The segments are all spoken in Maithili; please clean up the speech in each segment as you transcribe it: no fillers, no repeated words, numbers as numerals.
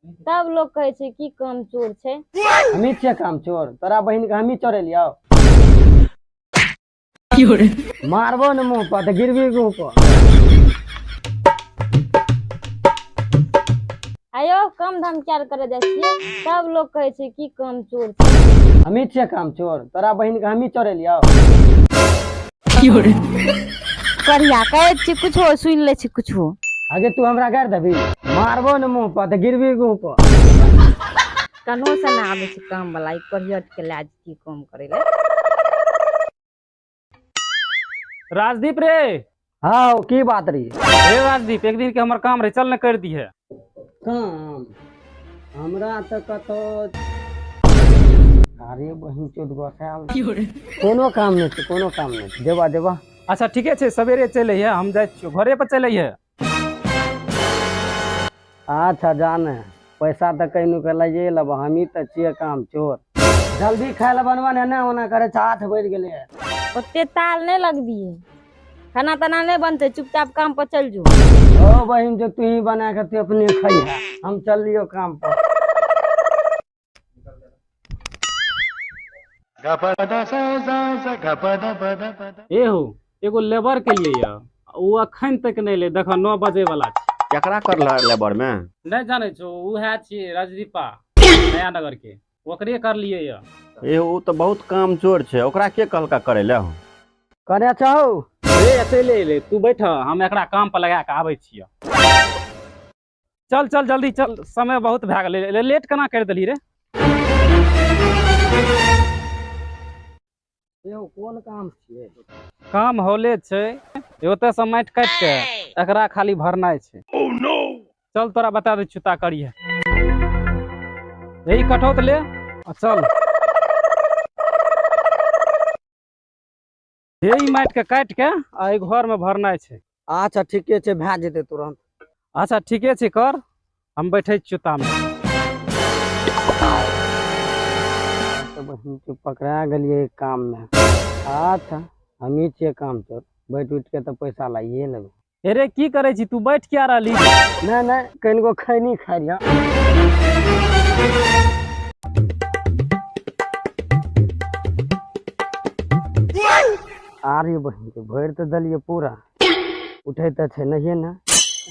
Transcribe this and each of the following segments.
तब लोग कहै छै की काम चोर छै। हमही छियै काम चोर, तोरा बहिन के हमही चोरेलियौ। मारबो ने मुंह पर तऽ गिरबी मुंह पर। आयो कम धाम चार करे जाइ छियै तब लोग कहै छै की काम चोर छै। हमही छियै काम चोर, तोरा बहिन के हमही चोरेलियौ। करिया कहै छियै कुछो सुनि लै छै कुछो। आगे तू हमरा गारि देबी, मारबो ने मुंह पर तऽ गिरबी मुंह पर। कन्हो से ना आबै छै काम वाला, ई करियट के लए जेतियै काम करै लए। राजदीप रे। हाँ की बात रही? रे राजदीप, एक दिन के हमर काम रहे, चल ने कर दिहे। काम हमरा तऽ कतौ अरे बहिन चोद गोसायल कोनो काम नहि छै, कोनो काम नहि छै। देबा देबा। अच्छा ठीके छै, सवेरे चलि अइहे, हम जाइ छियौ, घरे पर चलि अइहे। अच्छा जाने पैसा तऽ कहीं के लाइए लेबो, हमही तऽ छियै काम चोर। जल्दी खाय लए बनबा ने, एना ओना करे छै, 8 बजि गेलै। ओते ताल नहि लगबिही, खाना ताना नहि बनतै, चुपचाप काम पर चलि जो। ओ बहिन जो तू ही बना के तू अपने खइहा, हम चललियो काम पर। ए हो, एगो लेबर के लिए यऽ, ओ अखन तक नहि एलै, देखऽ 9 बजे वाला छै। केकरा करलह लेबर में? नहि जानै छौ, उएह छियै राजदीपा नया नगर के, ओकरे करलियै यऽ। ए ओ तऽ बहुत काम चोर छै, ओकरा के कहलका करै लए? कने चाहू रे चलि एलै, तू बैठ, हम एकरा काम पर लगा के आबै छियै। चल चल जल्दी चल, समय बहुत भए गेलै, लेट केना करि देलही रे? यौ कोन काम छियै? काम होले छै, ओतऽ से माटि काटि के एकरा खाली भरनाइ छै। चल तोरा बता दै छियौ, ता करिहे। यही कटौत ले आ चल। यही माटि के काटि के आ एहि घर में भरनाइ छै। अच्छा ठीके छै, भए जेतै तुरंत। अच्छा ठीके छै, कर, हम बैठे छियौ तामे। तऽ बहिन के पकड़ा गेलियै काम में। अच्छा हमही छियै काम चोर, बैठ उठि के तऽ पैसा लाइए लेबै। अरे की करै छी तू, बैठ किया रहली? नहि नहि, कनिगो खैनी खाइ लिअ। आरे बहिन के भरि तऽ देलियै पूरा, उठै तऽ छै नहिये ने,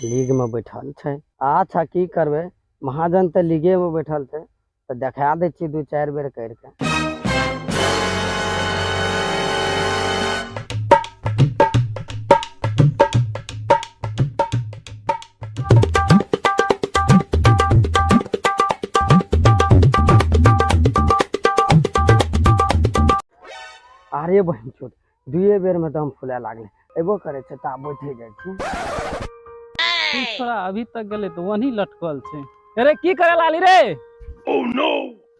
लीग में बैठल छै। अच्छा की करबै, महाजन तऽ लीगे में बैठल छै, तऽ देखा दै छियै 2-4 बेर करिके। अरे बहिन चोद, 2 बेर में दम फुलाए लागलै, एबो करै छै ता बैठे जाइ छी। छोड़ा अभी तक गेलै तऽ वहीं लटकल छै। अरे की करे लाली रे?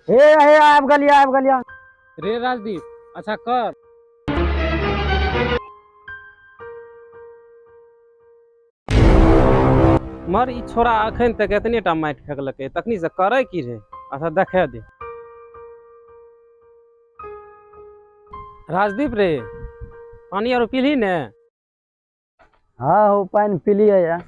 हे हे आबि गेलियै, आबि गेलियै। रे राजदीप, अच्छा कर। मर ई छोड़ा अखन तक एतने टा माटि फेकलकै, तखनी से करे की रे? अच्छा देखे दे। राजदीप रे, पानी आरो पीली ने? हाँ हो, पानि पीलियै या।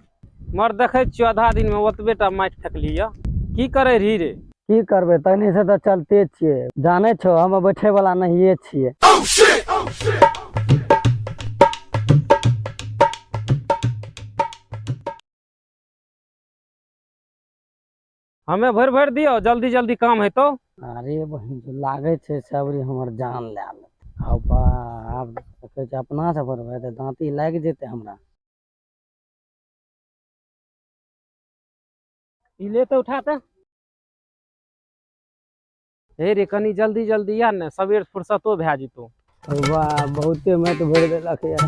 मर देखै छियौ आधा दिन में ओतबे टा माटि फेकली या, की करे रही रे? की करबै, तखनी से तऽ चलते छियै, जानै छौ हम बैठे वाला नहिये छियै। हमे भरि भरि दियौ, जल्दी जल्दी काम हेतौ। अरे बहिन, जो लागै छै सबरी हमर जान लए लेतै। हौ बा, आब देखै छै अपना से भरबै तऽ दाँती लागि जेतै हमरा। ई ले तऽ उठा तऽ। हे रे, कनी जल्दी जल्दी आ ने, सबेर फुर्सतो भए जेतौ। हौ बा, बहुते माटि भरि देलक यार।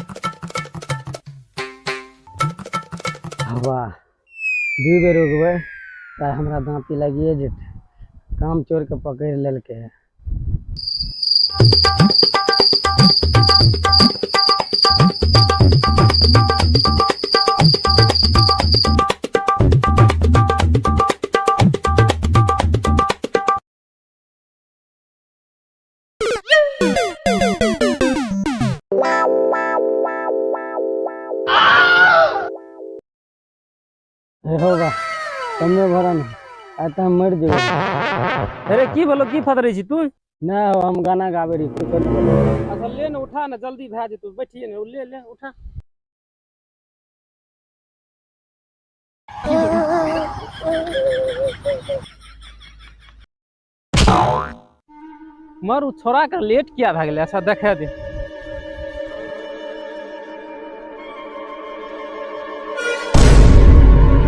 हौ बा, 2 बेर उगबै तऽ हमरा दाँती लागिए जेतै। काम चोर के पकड़ि लेलकै है। होगा कमे भरन। आइ तऽ हम मरि जेबै। अरे की भेलो, की फदरै छी तू? नहि हम गाना गाबै रही, कुछो नहि भेलै। अच्छा ले ने, उठा ने, जल्दी भए जेतौ, बैठिए ने, ले ले उठा। मर उ छोड़ा के लेट किया भए गेलै? अच्छा देखा दे।